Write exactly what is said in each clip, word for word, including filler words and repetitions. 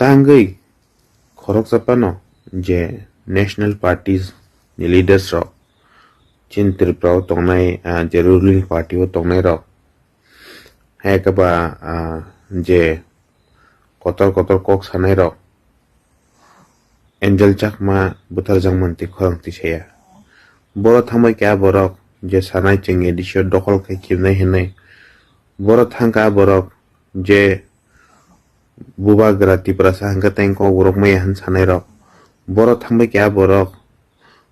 Tangwi khoroksa phano je national parties ni leaders rok, chin Tripura o tongnai, ah, je ruling party o tongnai rok, hai khe ba, ah, je kotor kotor kok sanai rok, Angel Chakma butharjakmani twi khorang twi saya. Boro thangbai kha borok je sanai chwng A D C o dokhol khai khibnai hinwi. Boro thang kha borok je bubagra Tiprasa hwnkhe tei kok borok maya hwn sanai rok. Boro thangbai kha borok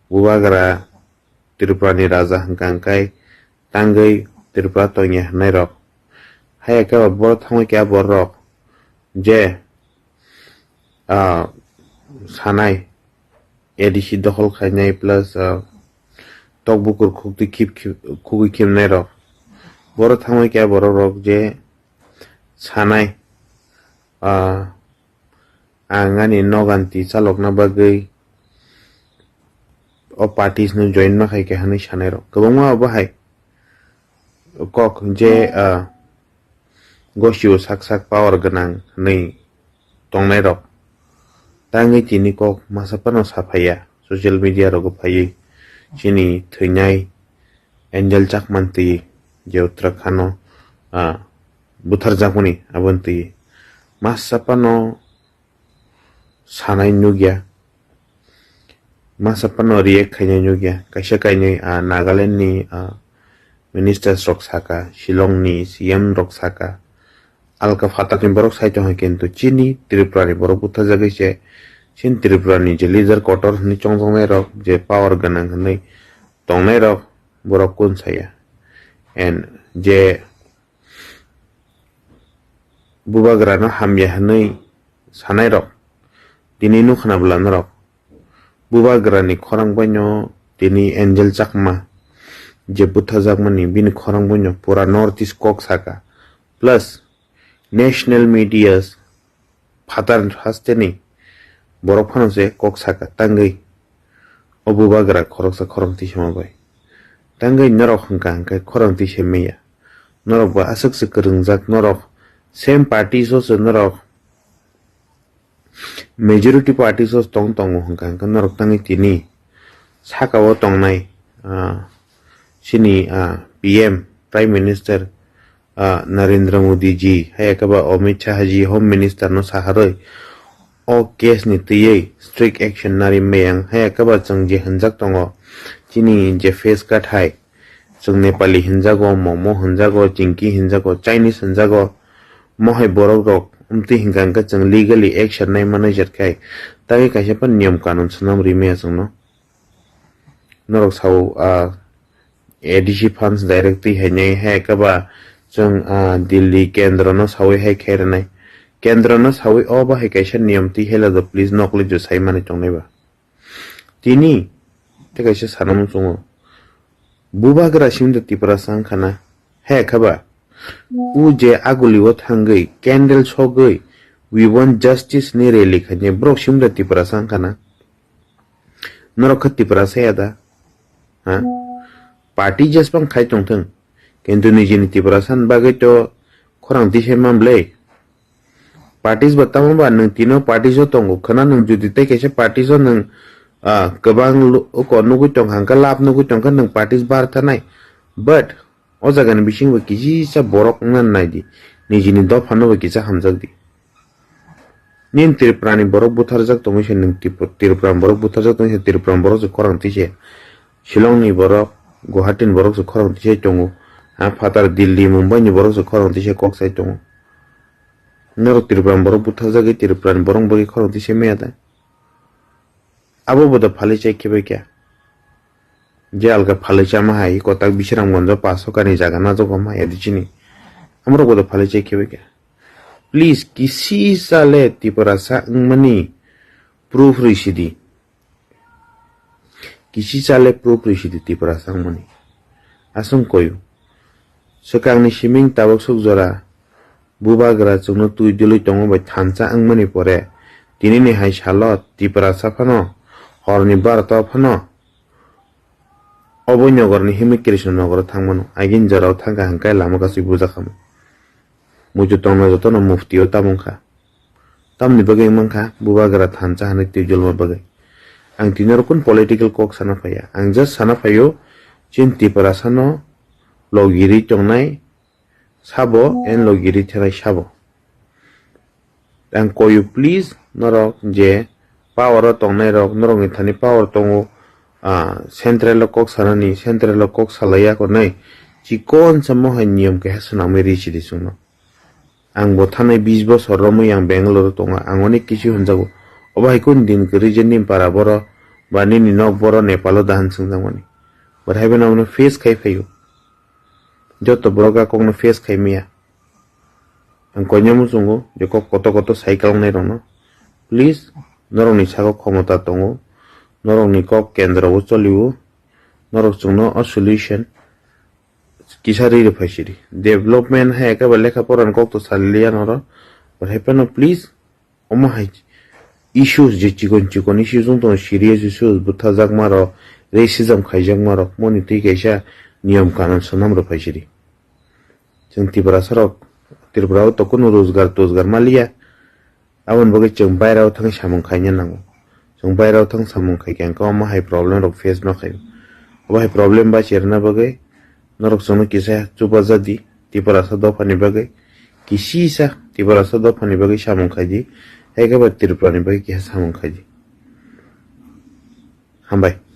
bubagra Tripura ni raja hwnkha hwnkhe tangwi Tripura tongya hwnwi rok. Hai khe boro thangwi kha borok je, ah, sanai A D C dokhol khainai plus, ah, tok bukur khukti khip khip, khugwi khibnai rok. Boro thangwi kha borok rok je sanai, ah, ang ani noganti chalokna bagwi o parties no join ma khai kha hwnwi sanai rok. Kwbangma bo hai kok je, ah, gosio sak sak power gwnang hwnwi tongnai rok. Tangwi tini kok masa phano saphaiya, social media rogo phaiwi chini thwinai Angel Chakmani twi je Uttarakhand o, ah, butharjakmani aboni twi masa phano sanai nukya. Masa phano react khainai nukya. Kaisa kainwi, ah, Nagaland ni, ah, ministers rok saka, Shillong ni C M rok saka. Alka phatar ni borok sai tongkha, kintu chini Tripura ni borok butharjagwi se, chini Tripura ni je leader kotor hwnwi chongjaknai rok, je power gwnang hwnwi tongnai rok, borok kun saya. And je bubagrano hamya hwnwi sanairok tini nukhna bwlanarok bubagrani khorang baino tini Angel Chakma je butharjakmani bini khorang baino pura North East kok saka plus national medias phatar hasteni borok phano se kok saka tangwi o bubagra khoroksa khorang tisima bai. Tangwi norok hwnkha hwnkhe khorang tisa maya. Norok bo aswk se kwrwngjak, norok same parties o se norok majority parties o tong tongo hwnkha hwnkhe norok tangwi tini saka o tongnai, ah, chini, ah, P M, Prime Minister, ah, Narendra Modi ji, hai khe ba Amit Shah ji Home Minister no saharwi o case ni twiwi strict action nari mayang, hai khe ba chwng je hwnjak tongo chini je face cut hai, chwng Nepali hwnjago, Momo hwnjago, Chinki hwnjago, Chinese hwnjago, mohai borok rok wngtwi hwnkha hwnkhe chwng legally action nai manwi jet khai, tangwi kaisa phano niyom kanun swnam ri maya chwngno. Norok sao, ah, A D C funds direct twi hainai, hai khe ba chwng, ah, Delhi kendro no sawi hai khe rwnai. Kendro no sawi o bahai kaisa niyom twi hela do please nokle jo sai mani tongnai ba. Tini tei kaisa sana muchungo. Bubagra simda Tiprasa wngkha na, hai khe ba u je aguli o thangwi candle sogwi "We want justice" ni rally khainai borok simda Tiprasa wngkha na. Norok khe Tiprasa ya da? Ha? Party jesbang khai tongthwng, kintu nijini Tiprasa ni bagwi to khorang tisa man bwle. Parties bo tamo ba nwng tino parties o tongo khwna, nwng jodi tei kaisa parties o nwng, ah, kwbang lu-, uko nugwi tongkha hwnkhe lab nugwi tongkha nwng parties bar thanai. But o jaga ni bisingo kisa borok wngna nai di, nijini dopha no bo kisa hamjak di. Nini Tripura ni borok butharjak tongwi se nwng Tripura, Tripura ni borok butharjak tongwi se Tripura ni borok se khorang twi se. Shillong ni borok, Guwahati ni borok se khorang twi se tongo. Ha phatar Delhi, Mumbai ni borok se khorang twi se kok sai tongo. Norok Tripura ni borok butharjagwi Tripura ni borok bagwi khorang twi se maya da. Abo bo da phalwi chai khe bai khe. Je alga phalwi chama hai, kotak Bisramganj o paso kani jaga na jogo ma ya di chini. Amrok bo da phalwi chai khe bai khe. Please, kisi sa le Tiprasa wngmani proof rwi sidi. Kisi sa le proof rwi sidi Tiprasa wngmani. Aswng koyu. Swkangni siming tabuk swk jora bubagra chwngno twi dwlwi tongma bai thansa wngmani pore, tinini hai salo Tiprasa phano, horni barota phano, Oboi nogorni himwi Krishnanogoro thangmano, agini jorao thangkha hwnkhe lama kasui bujakha. Muitu tongna jotono muftio tabung kha. Tamni bagwi wngkha bubagra thansa hwnwi twijolma bagwi. Ang tini oro kun political kok sana phaiya. Ang just sana phaio, chin Tiprasano logiri tongnai sabo, en logiri thenai sabo. Ang koyu please norok je power o tongnai rok, norokni thani power tongo, ah, central o kok sanani, central o kok salaiya konai, chikon samo hai niyom keha swnamwi ri sidi chwngno. Ang bo thanai bis bosor romwi ang Bangalore o tongo, ang onek kisu hwnjago. Obo hai kunu din kwrwi je nini para boro ba nini nok boro Nepal o dahan swngjakmani. But hai phano omono face khai phaio. Joto borok a kokno face khai maya. Ang koinai muchungo je kok koto koto sai kalongnai rokno. Please, norokni sago khomota tongo. Norokni kok kendro o cholio. Norok chwngno o solution kisa riri phai siri. Development hai eke ba lekha pora ni kok to saliliya noro. But hai phano please, omo hai issues je chikon chikon issues wng tongo, serious issues, buthajakma rok, racism khaijakma rok, moni twi kaisa niyom kanon swnam rok phai siri. Chwng Tiprasa rok, Tripura o to kunu rojgar tojgar maliya. Aboni bagwi chwng baira o thangwi samung khaina nango. Chwng baira o thang samung khai khe omo hai problem rok face ma khaio. Obo hai problem bachi rwna bagwi norok chwngno kisa chubaja di, Tiprasa dophani bagwi, kisisa Tiprasa dophani bagwi samung khai di, hai khe ba Tripura ni bagwi kisa samung khai di. Hambai.